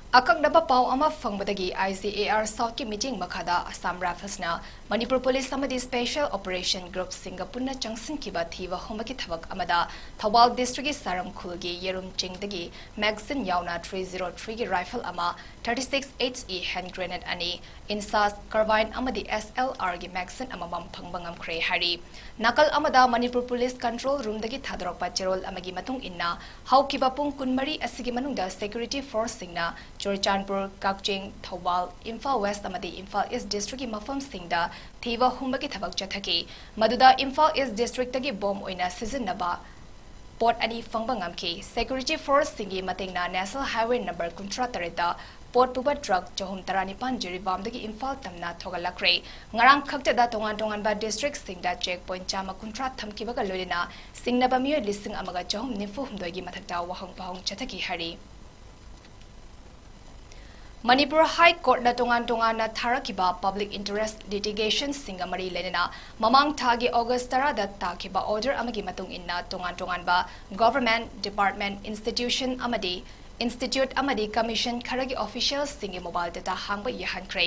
ꯑꯀꯛꯅꯕ ꯄꯥꯎ ꯑꯃ ꯐꯪꯕꯗꯒꯤ, ꯑꯥꯏ ꯖꯤ ꯑꯦ ꯑꯥꯔ ꯁꯥꯎꯠꯀꯤ ꯃꯤꯠꯌꯦꯡ ꯃꯈꯥꯗ ꯑꯁꯥꯝ ꯔꯥꯏꯐꯜꯁꯅ ꯃꯅꯤꯄꯨꯔ ꯄꯨꯂꯤꯁ ꯑꯃꯗꯤ ꯁ꯭ꯄꯦꯁꯦꯜ ꯑꯣꯄꯔꯦꯁꯟ ꯒ꯭ꯔꯨꯞꯁꯤꯡꯒ ꯄꯨꯟꯅ ꯆꯪꯁꯤꯟꯈꯤꯕ ꯊꯤꯕ ꯍꯨꯝꯕꯒꯤ ꯊꯕꯛ ꯑꯃꯗ ꯊꯧꯕꯥꯜ ꯗꯤꯁꯇ꯭ꯔꯤꯛꯀꯤ ꯁꯥꯔꯝ ꯈꯨꯜꯒꯤ ꯌꯦꯔꯨꯝ ꯆꯤꯡꯗꯒꯤ ꯃꯦꯒꯥꯖꯤꯟ ꯌꯥꯎꯅ ꯊ꯭ꯔꯤ ꯖꯤꯔꯣ ꯊ꯭ꯔꯤꯒꯤ ꯔꯥꯏꯐꯜ ꯑꯃ, thirty six H E hand grenade ꯑꯅꯤ, ꯏꯟꯁꯥꯁ ꯀꯥꯔꯕꯥꯏꯟ ꯑꯃꯗꯤ ꯑꯦꯁ ꯑꯦꯜ ꯑꯥꯔꯒꯤ ꯃꯦꯒꯥꯖꯤꯟ ꯑꯃꯃꯝ ꯐꯪꯕ ꯉꯝꯈ꯭ꯔꯦ ꯍꯥꯏꯔꯤ꯫ ꯅꯥꯀꯜ ꯑꯃꯗ, ꯃꯅꯤꯄꯨꯔ ꯄꯨꯂꯤꯁ ꯀꯟꯇ꯭ꯔꯣꯜ ꯔꯨꯝꯗꯒꯤ ꯊꯥꯗꯣꯔꯛꯄ ꯆꯦꯔꯣꯜ ꯑꯃꯒꯤ ꯃꯇꯨꯡ ꯏꯟꯅ, ꯍꯧꯈꯤꯕ ꯄꯨꯡ ꯀꯨꯟꯃꯔꯤ ꯑꯁꯤꯒꯤ ꯃꯅꯨꯡꯗ ꯁꯦꯀ꯭ꯌꯨꯔꯤꯇꯤ ꯐꯣꯔꯁꯁꯤꯡꯅ ꯆꯨꯔꯆꯥꯟꯄꯨꯔ, ꯀꯛꯆꯤꯡ, ꯊꯧꯕꯥꯜ, ꯏꯝꯐꯥꯜ ꯋꯦꯁ ꯑꯃꯗꯤ ꯏꯝꯐꯥꯜ ꯏꯁ ꯗꯤꯁꯇ꯭ꯔꯤꯛꯀꯤ ꯃꯐꯝꯁꯤꯡꯗ ꯊꯤꯕ ꯍꯨꯝꯕꯒꯤ ꯊꯕꯛ ꯆꯠꯊꯈꯤ꯫ ꯃꯗꯨꯗ ꯏꯝꯐꯥꯜ ꯏꯁ ꯗꯤꯁꯇ꯭ꯔꯤꯛꯇꯒꯤ ꯕꯣꯝ ꯑꯣꯏꯅ ꯁꯤꯖꯤꯟꯅꯕ ꯄꯣꯠ ꯑꯅꯤ ꯐꯪꯕ ꯉꯝꯈꯤ꯫ ꯁꯦꯀ꯭ꯌꯨꯔꯤꯇꯤ ꯐꯣꯔꯁꯁꯤꯡꯒꯤ ꯃꯇꯦꯡꯅ ꯅꯦꯁꯅꯦꯜ ꯍꯥꯏꯋꯦ ꯅꯝꯕꯔ ꯀꯨꯟꯊ꯭ꯔꯥ ꯇꯔꯦꯠꯇ ꯄꯣꯠ ꯄꯨꯕ ꯇ꯭ꯔꯛ ꯆꯍꯨꯝ ꯇꯔꯥꯅꯤꯄꯥꯟ ꯖꯤꯔꯤꯕꯥꯝꯗꯒꯤ ꯏꯝꯐꯥꯜ ꯇꯝꯅ ꯊꯧꯒꯠꯂꯛꯈ꯭ꯔꯦ꯫ ꯉꯔꯥꯡ ꯈꯛꯇꯗ ꯇꯣꯉꯥꯟ ꯇꯣꯉꯥꯟꯕ ꯗꯤꯁꯇ꯭ꯔꯤꯛꯁꯤꯡꯗ ꯆꯦꯛ ꯄꯣꯏꯟꯠ ꯆꯥꯝꯃ ꯀꯨꯟꯊ꯭ꯔꯥ ꯊꯝꯈꯤꯕꯒ ꯂꯣꯏꯅꯅ ꯁꯤꯡꯅꯕ ꯃꯤꯑꯣꯏ ꯂꯤꯁꯤꯡ ꯑꯃꯒ ꯆꯍꯨꯝ ꯅꯤꯐꯨ ꯍꯨꯝꯗꯣꯏꯒꯤ ꯃꯊꯛꯇ ꯋꯥꯍꯪ ꯄꯥꯎꯍꯪ ꯆꯠꯊꯈꯤ ꯍꯥꯏꯔꯤ꯫ ꯃꯅꯤꯄꯨꯔ ꯍꯥꯏ ꯀꯣꯔꯠꯅ ꯇꯣꯉꯥꯟ ꯇꯣꯉꯥꯟꯅ ꯊꯥꯔꯛꯈꯤꯕ ꯄꯕ꯭ꯂꯤꯛ ꯏꯟꯇꯔꯦꯁ ꯂꯤꯇꯤꯒꯦꯁꯟꯁꯤꯡꯒ ꯃꯔꯤ ꯂꯩꯅꯅ ꯃꯃꯥꯡ ꯊꯥꯒꯤ ꯑꯣꯒꯁ ꯇꯔꯥꯗ ꯇꯥꯈꯤꯕ ꯑꯣꯔꯗꯔ ꯑꯃꯒꯤ ꯃꯇꯨꯡ ꯏꯟꯅ ꯇꯣꯉꯥꯟ ꯇꯣꯉꯥꯟꯕ ꯒꯣꯚꯔꯟꯃꯦꯟꯠ ꯗꯤꯄꯥꯔꯠꯃꯦꯟꯠ, ꯏꯟꯁꯇꯤꯇ꯭ꯌꯨꯁꯟ ꯑꯃꯗꯤ ꯏꯟꯁꯇꯤꯇ꯭ꯌꯨꯠ ꯑꯃꯗꯤ ꯀꯃꯤꯁꯟ ꯈꯔꯒꯤ ꯑꯣꯐꯤꯁꯤꯌꯦꯜꯁꯤꯡꯒꯤ ꯃꯣꯕꯥꯏꯜ ꯗꯦꯇꯥ ꯍꯥꯡꯕ ꯌꯥꯍꯟꯈ꯭ꯔꯦ꯫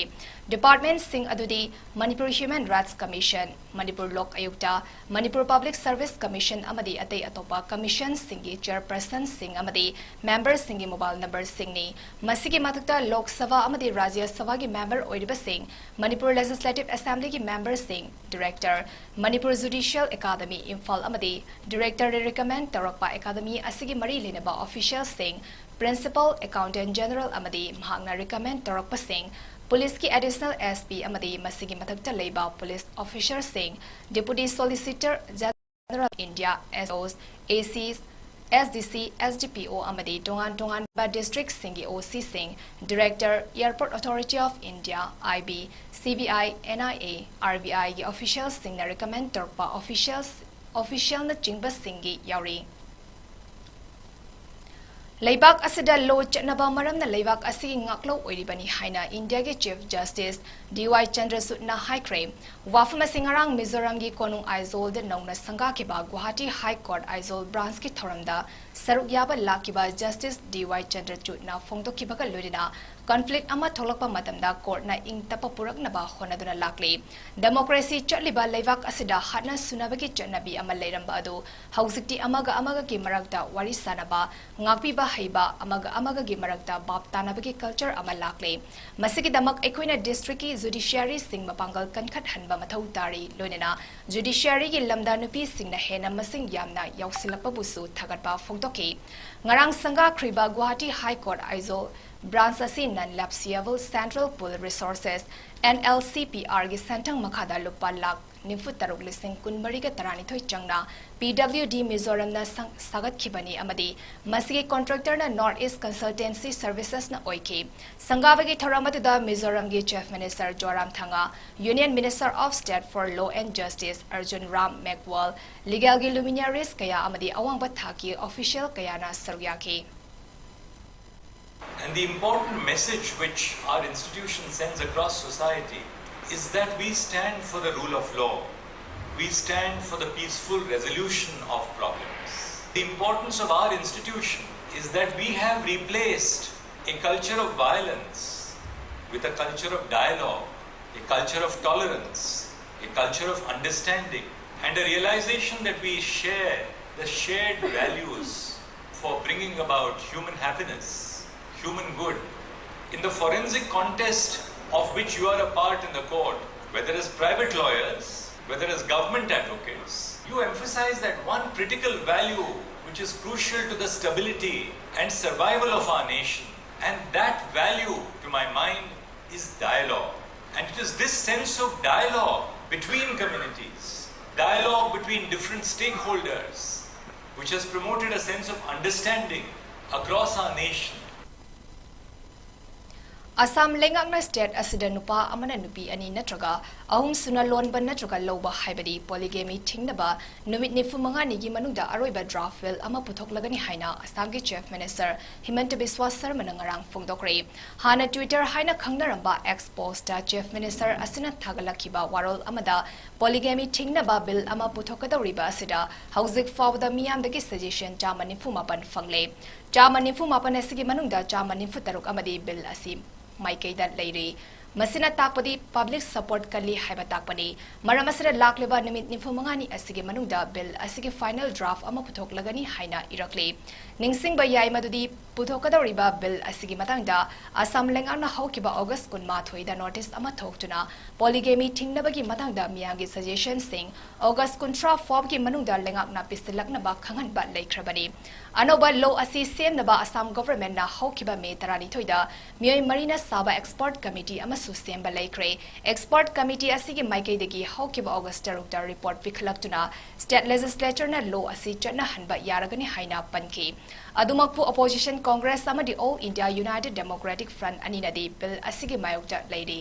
ꯗꯤꯄꯥꯔꯠꯃꯦꯟꯠꯁꯤꯡ ꯑꯗꯨꯗꯤ Manipur human rights commission, Manipur Lok Ayukta, Manipur public service commission ꯑꯃꯗꯤ ꯑꯇꯩ ꯑꯇꯣꯞꯄ ꯀꯃꯤꯁꯟꯁꯤꯡꯒꯤ ꯆꯦꯌꯔꯄꯔꯁꯟꯁꯤꯡ ꯑꯃꯗꯤ ꯃꯦꯝꯕꯔꯁꯤꯡꯒꯤ ꯃꯣꯕꯥꯏꯜ ꯅꯝꯕꯔꯁꯤꯡꯅꯤ꯫ ꯃꯁꯤꯒꯤ ꯃꯊꯛꯇ ꯂꯣꯛ ꯁꯚꯥ ꯑꯃꯗꯤ ꯔꯥꯖ꯭ꯌ ꯁꯚꯥꯒꯤ ꯃꯦꯝꯕꯔ ꯑꯣꯏꯔꯤꯕꯁꯤꯡ, ꯃꯅꯤꯄꯨꯔ ꯂꯦꯖꯤꯁꯂꯦꯇꯤꯚ ꯑꯦꯁꯦꯝꯕ꯭ꯂꯤꯒꯤ ꯃꯦꯝꯕꯔꯁꯤꯡ, director, Manipur judicial academy Imphal ꯑꯃꯗꯤ ꯗꯤꯔꯦꯛꯇꯔꯅ ꯔꯤꯀꯃꯦꯟ ꯇꯧꯔꯛꯄ ꯑꯦꯀꯥꯗꯃꯤ ꯑꯁꯤꯒꯤ ꯃꯔꯤ ꯂꯩꯅꯕ ꯑꯣꯐꯤꯁꯤꯌꯦꯜꯁꯤꯡ, ꯄ꯭ꯔꯤꯟꯁꯤꯄꯥꯜ ꯑꯦꯀꯥꯎꯟꯇꯦꯟꯠ ꯖꯦꯅꯔꯦꯜ ꯑꯃꯗꯤ ꯃꯍꯥꯛꯅ ꯔꯤꯀꯃꯦꯟ ꯇꯧꯔꯛꯄꯁꯤꯡ, ꯄꯨꯂꯤꯁꯀꯤ ꯑꯦꯗꯤꯁꯅꯦꯜ ꯑꯦꯁ ꯄꯤ ꯑꯃꯗꯤ ꯃꯁꯤꯒꯤ ꯃꯊꯛꯇ ꯂꯩꯕ ꯄꯨꯂꯤꯁ ꯑꯣꯐꯤꯁꯥꯔꯁꯤꯡ, ꯗꯦꯄꯨꯇꯤ ꯁꯣꯂꯤꯁꯤꯇꯔ ꯖꯦꯅꯔꯦꯜ ꯏꯟꯗꯤꯌꯥ, ꯑꯦꯁ ꯑꯣꯁ, ꯑꯦ ꯁꯤꯁ, ꯑꯦꯁ ꯗꯤ ꯁꯤ, ꯑꯦꯁ ꯗꯤ ꯄꯤ ꯑꯣ ꯑꯃꯗꯤ ꯇꯣꯉꯥꯟ ꯇꯣꯉꯥꯟꯕ ꯗꯤꯁꯇ꯭ꯔꯤꯛꯁꯤꯡꯒꯤ ꯑꯣ ꯁꯤꯁꯤꯡ, director, airport authority of India, I B, C B I, N I A, R B ꯑꯥꯏꯒꯤ ꯑꯣꯐꯤꯁꯤꯌꯦꯜꯁꯤꯡꯅ ꯔꯤꯀꯃꯦꯟ ꯇꯧꯔꯛꯄ ꯑꯣꯐꯤꯁꯤꯌꯦꯜꯁ, ꯑꯣꯐꯤꯁꯤꯌꯦꯜꯅꯆꯤꯡꯕꯁꯤꯡꯒꯤ ꯌꯥꯎꯔꯤ꯫ ꯂꯩꯕꯥꯛ ꯑꯁꯤꯗ ꯂꯣ ꯆꯠꯅꯕ ꯃꯔꯝꯅ ꯂꯩꯕꯥꯛ ꯑꯁꯤꯒꯤ ꯉꯥꯛꯂꯧ ꯑꯣꯏꯔꯤꯕꯅꯤ ꯍꯥꯏꯅ ꯏꯟꯗꯤꯌꯥꯒꯤ Chief Justice D Y ꯆꯟꯗ꯭ꯔꯆꯨꯗꯅ ꯍꯥꯏꯈ꯭ꯔꯦ꯫ ꯋꯥꯐꯝ ꯑꯁꯤ ꯉꯔꯥꯡ ꯃꯤꯖꯣꯔꯥꯝꯒꯤ ꯀꯣꯅꯨꯡ ꯑꯥꯏꯖꯣꯜꯗ ꯅꯧꯅ ꯁꯪꯒꯥꯈꯤꯕ ꯒꯨꯋꯥꯍꯥꯇꯤ High Court ꯑꯥꯏꯖꯣꯜ Branchꯀꯤ ꯊꯧꯔꯝꯗ ꯁꯔꯨꯛ ꯌꯥꯕ ꯂꯥꯛꯈꯤꯕ Justice D Y ꯆꯟꯗ꯭ꯔꯆꯨꯗꯅ ꯐꯣꯡꯗꯣꯛꯈꯤꯕꯒ ꯂꯣꯏꯅꯅ conflict ꯑꯃ ꯊꯣꯛꯂꯛꯄ ꯃꯇꯝꯗ courtꯅ ꯏꯪ ꯇꯞꯄ ꯄꯨꯔꯛꯅꯕ ꯍꯣꯠꯅꯗꯨꯅ ꯂꯥꯛꯂꯤ꯫ Democracy ꯆꯠꯂꯤꯕ ꯂꯩꯕꯥꯛ ꯑꯁꯤꯗ ꯍꯥꯠꯅ ꯁꯨꯅꯕꯒꯤ ꯆꯠꯅꯕꯤ ꯑꯃ ꯂꯩꯔꯝꯕ ꯑꯗꯨ ꯍꯧꯖꯤꯛꯇꯤ ꯑꯃꯒ ꯑꯃꯒꯒꯤ ꯃꯔꯛꯇ ꯋꯥꯔꯤ ꯁꯥꯅꯕ, ꯉꯥꯛꯄꯤꯕ ꯍꯩꯕ, ꯑꯃꯒ ꯑꯃꯒꯒꯤ ꯃꯔꯛꯇ ꯚꯥꯞ ꯇꯥꯅꯕꯒꯤ culture ꯑꯃ ꯂꯥꯛꯂꯦ꯫ ꯃꯁꯤꯒꯤꯗꯃꯛ ꯑꯩꯈꯣꯏꯅ districtꯀꯤ judiciaryꯁꯤꯡ ꯃꯄꯥꯡꯒꯜ ꯀꯟꯈꯠꯍꯟꯕ ꯃꯊꯧ ꯇꯥꯔꯤ, ꯂꯣꯏꯅꯅ judiciaryꯒꯤ ꯂꯝꯗ ꯅꯨꯄꯤꯁꯤꯡꯅ ꯍꯦꯟꯅ ꯃꯁꯤꯡ ꯌꯥꯝꯅ ꯌꯥꯎꯁꯤꯜꯂꯛꯄꯕꯨꯁꯨ ꯊꯥꯒꯠꯄ ꯐꯣꯡꯗꯣꯛꯈꯤ꯫ ꯉꯔꯥꯡ ꯁꯪꯒꯥꯈ꯭ꯔꯤꯕ Guwahati High Court Aizawl Branch ꯑꯁꯤ non lapseable central pool resources, NLCPRꯒꯤ ꯁꯦꯟꯊꯪ ꯃꯈꯥꯗ ꯂꯨꯄꯥ ꯂꯥꯈ ꯅꯤꯐꯨ ꯇꯔꯨꯛ ꯂꯤꯁꯤꯡ ꯀꯨꯟꯃꯔꯤꯒ ꯇꯔꯥꯅꯤꯊꯣꯏ ꯆꯪꯅ PWD ꯃꯤꯖꯣꯔꯥꯝꯅ ꯁꯪ-, ꯁꯥꯒꯠꯈꯤꯕꯅꯤ ꯑꯃꯗꯤ ꯃꯁꯤꯒꯤ contractorꯅ North East Consultancy Servicesꯅ ꯑꯣꯏꯈꯤ꯫ ꯁꯪꯒꯥꯕꯒꯤ ꯊꯧꯔꯝ ꯑꯗꯨꯗ ꯃꯤꯖꯣꯔꯥꯝꯒꯤ Chief Minister ꯖꯣꯔꯥꯝꯊꯪꯒꯥ, Union Minister of State for Law and Justice Arjun Ram ꯃꯦꯒꯋꯥꯜ, legalꯒꯤ luminaries ꯀꯌꯥ ꯑꯃꯗꯤ ꯑꯋꯥꯡꯕ ꯊꯥꯛꯀꯤ official ꯀꯌꯥꯅ ꯁꯔꯨꯛ ꯌꯥꯈꯤ꯫ And the important message which our institution sends across society is that we stand for the rule of law. We stand for the peaceful resolution of problems. The importance of our institution is that we have replaced a culture of violence with a culture of dialogue, a culture of tolerance, a culture of understanding, and a realization that we share the shared values for bringing about human happiness, human good. In the forensic contest of which you are a part in the court, whether as private lawyers, whether as government advocates, you emphasize that one critical value which is crucial to the stability and survival of our nation, and that value, to my mind, is dialogue. And it is this sense of dialogue between communities, dialogue between different stakeholders, which has promoted a sense of understanding across our nation. Assam ꯂꯩꯉꯥꯛꯅ state ꯑꯁꯤꯗ ꯅꯨꯄꯥ ꯑꯃꯅ ꯅꯨꯄꯤ ꯑꯅꯤ ꯅꯠꯇ꯭ꯔꯒ ꯑꯍꯨꯝ ꯁꯨꯅ ꯂꯣꯟꯕ ꯅꯠꯇ꯭ꯔꯒ ꯂꯧꯕ ꯍꯥꯏꯕꯗꯤ polygamy ꯊꯤꯡꯅꯕ ꯅꯨꯃꯤꯠ ꯅꯤꯐꯨ ꯃꯉꯥꯅꯤꯒꯤ ꯃꯅꯨꯡꯗ ꯑꯔꯣꯏꯕ draft bill ꯑꯃ ꯄꯨꯊꯣꯛꯂꯒꯅꯤ ꯍꯥꯏꯅ ꯑꯁꯥꯝꯒꯤ Chief Minister ꯍꯤꯃꯟꯇ ꯕꯤꯁ꯭ꯋꯥ ꯁꯔꯃꯅ ꯉꯔꯥꯡ ꯐꯣꯡꯗꯣꯛꯈ꯭ꯔꯦ꯫ ꯍꯥꯟꯅ Twitter ꯍꯥꯏꯅ ꯈꯪꯅꯔꯝꯕ X post-ꯇ Chief Minister ꯑꯁꯤꯅ ꯊꯥꯒꯠꯂꯛꯈꯤꯕ ꯋꯥꯔꯣꯜ ꯑꯃꯗ polygamy ꯊꯤꯡꯅꯕ bill ꯑꯃ ꯄꯨꯊꯣꯛꯀꯗꯧꯔꯤꯕ ꯑꯁꯤꯗ ꯍꯧꯖꯤꯛ ꯐꯥꯎꯕꯗ ꯃꯤꯌꯥꯝꯗꯒꯤ suggestion ꯆꯥꯝꯃ ꯅꯤꯐꯨ ꯃꯥꯄꯟ ꯐꯪꯂꯦ꯫ ꯆꯥꯝꯃ ꯅꯤꯐꯨ ꯃꯥꯄꯟ ꯑꯁꯤꯒꯤ ꯃꯅꯨꯡꯗ ꯆꯥꯝꯃ ꯅꯤꯐꯨ ꯇꯔꯨꯛ ꯑꯃꯗꯤ bill ꯑꯁꯤ ꯃꯥꯏꯀꯩꯗ ꯂꯩꯔꯤ꯫ ꯃꯁꯤꯅ ꯇꯥꯛꯄꯗꯤ public support ꯀꯜꯂꯤ ꯍꯥꯏꯕ ꯇꯥꯛꯄꯅꯤ꯫ ꯃꯔꯝ ꯑꯁꯤꯅ ꯂꯥꯛꯂꯤꯕ ꯅꯨꯃꯤꯠ ꯅꯤꯐꯨ ꯃꯉꯥꯅꯤ ꯑꯁꯤꯒꯤ ꯃꯅꯨꯡꯗ bill ꯑꯁꯤꯒꯤ final draft ꯑꯃ ꯄꯨꯊꯣꯛꯂꯒꯅꯤ ꯍꯥꯏꯅ ꯏꯔꯛꯂꯤ꯫ ꯅꯤꯡꯁꯤꯡꯕ ꯌꯥꯏ ꯃꯗꯨꯗꯤ ꯄꯨꯊꯣꯛꯀꯗꯧꯔꯤꯕ bill ꯑꯁꯤꯒꯤ ꯃꯇꯥꯡꯗ ꯑꯁꯥꯝ ꯂꯩꯉꯥꯛꯅ ꯍꯧꯈꯤꯕ August ꯀꯨꯟꯃꯥꯊꯣꯏꯗ notice ꯑꯃ ꯊꯣꯛꯇꯨꯅ polygamy ꯊꯤꯡꯅꯕꯒꯤ ꯃꯇꯥꯡꯗ ꯃꯤꯌꯥꯝꯒꯤ suggestionꯁꯤꯡ August ꯀꯨꯟꯊ꯭ꯔꯥ ꯐꯥꯎꯕꯒꯤ ꯃꯅꯨꯡꯗ ꯂꯩꯉꯥꯛꯅ ꯄꯤꯁꯤꯜꯂꯛꯅꯕ ꯈꯪꯍꯟꯕ ꯂꯩꯈ꯭ꯔꯕꯅꯤ꯫ ꯑꯅꯧꯕ law ꯑꯁꯤ ꯁꯦꯝꯅꯕ ꯑꯁꯥꯝ governmentꯅ ꯍꯧꯈꯤꯕ May ꯇꯔꯥꯅꯤꯊꯣꯏꯗ ꯃꯤꯑꯣꯏ ꯃꯔꯤꯅ ꯁꯥꯕ expert committee ꯑꯃꯁꯨ ꯁꯦꯝꯕ ꯂꯩꯈ꯭ꯔꯦ꯫ Expert committee ꯑꯁꯤꯒꯤ ꯃꯥꯏꯀꯩꯗꯒꯤ ꯍꯧꯈꯤꯕ August ꯇꯔꯨꯛꯇ report ꯄꯤꯈꯠꯂꯛꯇꯨꯅ state legislatureꯅ law ꯑꯁꯤ ꯆꯠꯅꯍꯟꯕ ꯌꯥꯔꯒꯅꯤ ꯍꯥꯏꯅ ꯄꯟꯈꯤ꯫ ꯑꯗꯨꯃꯛꯄꯨ opposition Congress ꯑꯃꯗꯤ All India United Democratic Front ꯑꯅꯤꯅꯗꯤ bill ꯑꯁꯤꯒꯤ ꯃꯥꯌꯣꯛꯇ ꯂꯩꯔꯤ꯫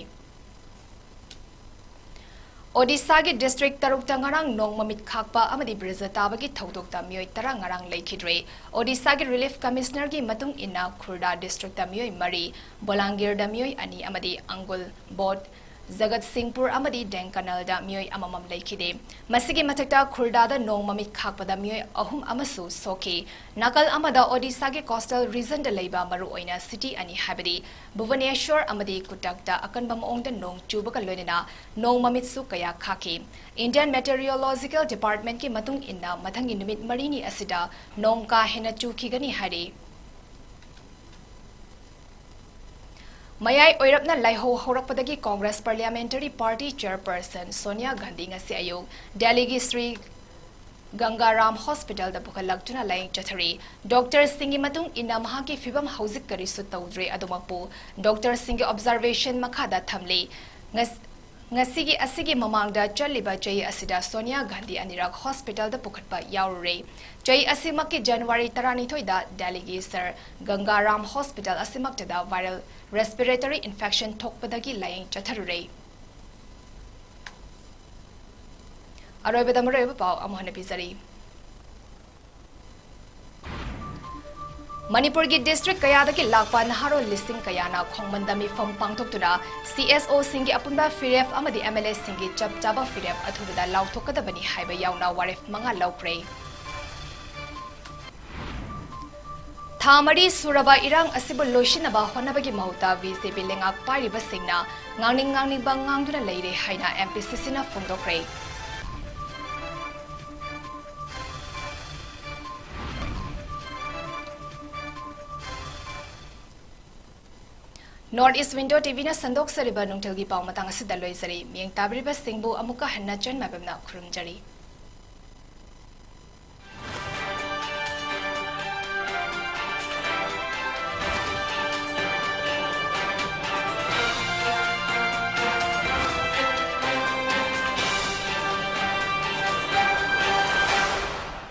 ꯑꯣꯗꯤꯁꯥꯒꯤ district ꯇꯔꯨꯛꯇ ꯉꯔꯥꯡ ꯅꯣꯡ ꯃꯃꯤꯠ ꯈꯥꯛꯄ ꯑꯃꯗꯤ ꯕ꯭ꯔꯤꯖ ꯇꯥꯕꯒꯤ ꯊꯧꯗꯣꯛꯇ ꯃꯤꯑꯣꯏ ꯇꯔꯥ ꯉꯔꯥꯡ ꯂꯩꯈꯤꯗ꯭ꯔꯦ꯫ ꯑꯣꯗꯤꯁꯥꯒꯤ relief commissionerꯒꯤ ꯃꯇꯨꯡ ꯏꯟꯅ ꯈꯨꯔꯗꯥ districtꯇ ꯃꯤꯑꯣꯏ ꯃꯔꯤ, ꯕꯣꯂꯥꯡꯒꯤꯔꯗ ꯃꯤꯑꯣꯏ ꯑꯅꯤ ꯑꯃꯗꯤ ꯑꯪꯒꯨꯜ, ꯕꯣꯗ, ꯖꯒꯠꯁꯤꯡꯄꯨꯔ ꯑꯃꯗꯤ ꯙꯦꯡꯀꯅꯥꯜꯗ ꯃꯤꯑꯣꯏ ꯑꯃꯃꯝ ꯂꯩꯈꯤꯗꯦ꯫ ꯃꯁꯤꯒꯤ ꯃꯊꯛꯇ ꯈꯨꯔꯗꯥꯗ ꯅꯣꯡ ꯃꯃꯤꯠ ꯈꯥꯛꯄꯗ ꯃꯤꯑꯣꯏ ꯑꯍꯨꯝ ꯑꯃꯁꯨ ꯁꯣꯛꯈꯤ꯫ ꯅꯥꯀꯜ ꯑꯃꯗ ꯑꯣꯗꯤꯁꯥꯒꯤ coastal regionꯗ ꯂꯩꯕ ꯃꯔꯨꯑꯣꯏꯅ city ꯑꯅꯤ ꯍꯥꯏꯕꯗꯤ ꯚꯨꯕꯅꯦꯁ꯭ꯋꯔ ꯑꯃꯗꯤ ꯀꯨꯇꯛꯇ ꯑꯀꯟꯕ ꯃꯑꯣꯡꯗ ꯅꯣꯡ ꯆꯨꯕꯒ ꯂꯣꯏꯅꯅ ꯅꯣꯡ ꯃꯃꯤꯠꯁꯨ ꯀꯌꯥ ꯈꯥꯛꯈꯤ꯫ Indian Meteorological Departmentꯀꯤ ꯃꯇꯨꯡ ꯏꯟꯅ ꯃꯊꯪꯒꯤ ꯅꯨꯃꯤꯠ ꯃꯔꯤꯅꯤ ꯑꯁꯤꯗ ꯅꯣꯡ ꯀꯥ ꯍꯦꯟꯅ ꯆꯨꯈꯤꯒꯅꯤ ꯍꯥꯏꯔꯤ꯫ ꯃꯌꯥꯏ ꯑꯣꯏꯔꯞꯅ ꯂꯥꯏꯍꯧ ꯍꯧꯔꯛꯄꯗꯒꯤ Congress Parliamentary Party Chairperson Sonia Gandhi ꯉꯁꯤ ꯑꯌꯨꯛ ꯗꯦꯜꯂꯤꯒꯤ ꯁ꯭ꯔꯤ ꯒꯪꯒꯥꯔꯥꯝ Hospitalꯗ ꯄꯨꯈꯠꯂꯛꯇꯨꯅ ꯂꯥꯌꯦꯡ ꯆꯠꯊꯔꯤ꯫ Doctorꯁꯤꯡꯒꯤ ꯃꯇꯨꯡ ꯏꯟꯅ ꯃꯍꯥꯛꯀꯤ ꯐꯤꯕꯝ ꯍꯧꯖꯤꯛ ꯀꯔꯤꯁꯨ ꯇꯧꯗ꯭ꯔꯦ, ꯑꯗꯨꯃꯛꯄꯨ doctorꯁꯤꯡꯒꯤ observation ꯃꯈꯥꯗ ꯊꯝꯂꯤ꯫ ꯉꯁ-, ꯉꯁꯤꯒꯤ ꯑꯁꯤꯒꯤ ꯃꯃꯥꯡꯗ ꯆꯠꯂꯤꯕ ꯆꯍꯤ ꯑꯁꯤꯗ ꯁꯣꯅꯤꯌꯥ ꯒꯥꯟꯙꯤ ꯑꯅꯤꯔꯛ ꯍꯣꯁꯄꯤꯇꯥꯜꯗ ꯄꯨꯈꯠꯄ ꯌꯥꯎꯔꯨꯔꯦ꯫ ꯆꯍꯤ ꯑꯁꯤꯃꯛꯀꯤ ꯖꯅꯋꯥꯔꯤ ꯇꯔꯥꯅꯤꯊꯣꯏꯗ ꯗꯦꯜꯂꯤꯒꯤ sir ꯒꯪꯒꯥꯔꯥꯝ hospital ꯑꯁꯤꯃꯛꯇꯗ viral respiratory infection ꯊꯣꯛꯄꯗꯒꯤ ꯂꯥꯌꯦꯡ ꯆꯠꯊꯔꯨꯔꯦ꯫ ꯑꯔꯣꯏꯕꯗ ꯃꯔꯨꯑꯣꯏꯕ ꯄꯥꯎ ꯑꯃꯨꯛ ꯍꯟꯅ ꯄꯤꯖꯔꯤ꯫ ꯃꯅꯤꯄꯨꯔꯒꯤ district ꯀꯌꯥꯗꯒꯤ ꯂꯥꯛꯄ ꯅꯍꯥꯔꯣꯜ ꯂꯤꯁꯤꯡ ꯀꯌꯥꯅ ꯈꯣꯡꯃꯟꯗ ꯃꯤꯐꯝ ꯄꯥꯡꯊꯣꯛꯇꯨꯅ CSOꯁꯤꯡꯒꯤ ꯑꯄꯨꯟꯕ ꯐꯤꯔꯦꯞ ꯑꯃꯗꯤ MLAꯁꯤꯡꯒꯤ ꯆꯞ ꯆꯥꯕ ꯐꯤꯔꯦꯞ ꯑꯊꯨꯕꯗ ꯂꯥꯎꯊꯣꯛꯀꯗꯕꯅꯤ ꯍꯥꯏꯕ ꯌꯥꯎꯅ ꯋꯥꯔꯦꯞ ꯃꯉꯥ ꯂꯧꯈ꯭ꯔꯦ꯫ ꯊꯥ ꯃꯔꯤ ꯁꯨꯔꯕ ꯏꯔꯥꯡ ꯑꯁꯤꯕꯨ ꯂꯣꯏꯁꯤꯟꯅꯕ ꯍꯣꯠꯅꯕꯒꯤ ꯃꯍꯨꯠꯇ BJP ꯂꯩꯉꯥꯛ ꯄꯥꯏꯔꯤꯕꯁꯤꯡꯅ ꯉꯥꯡꯅꯤꯡ ꯉꯥꯡꯅꯤꯡꯕ ꯉꯥꯡꯗꯨꯅ ꯂꯩꯔꯦ ꯍꯥꯏꯅ MPCCꯅ ꯐꯣꯡꯗꯣꯛꯈ꯭ꯔꯦ꯫ North East Window TVꯅ ꯁꯟꯗꯣꯛꯆꯔꯤꯕ ꯅꯨꯡꯊꯤꯜꯒꯤ ꯄꯥꯎ ꯃꯇꯥꯡ ꯑꯁꯤꯗ ꯂꯣꯏꯖꯔꯤ꯫ ꯃꯤꯠꯌꯦꯡ ꯇꯥꯕꯤꯔꯤꯕꯁꯤꯡꯕꯨ ꯑꯃꯨꯛꯀ ꯍꯟꯅ ꯆꯟꯃꯥꯏꯕꯝꯅ ꯈꯨꯔꯨꯝꯖꯔꯤ꯫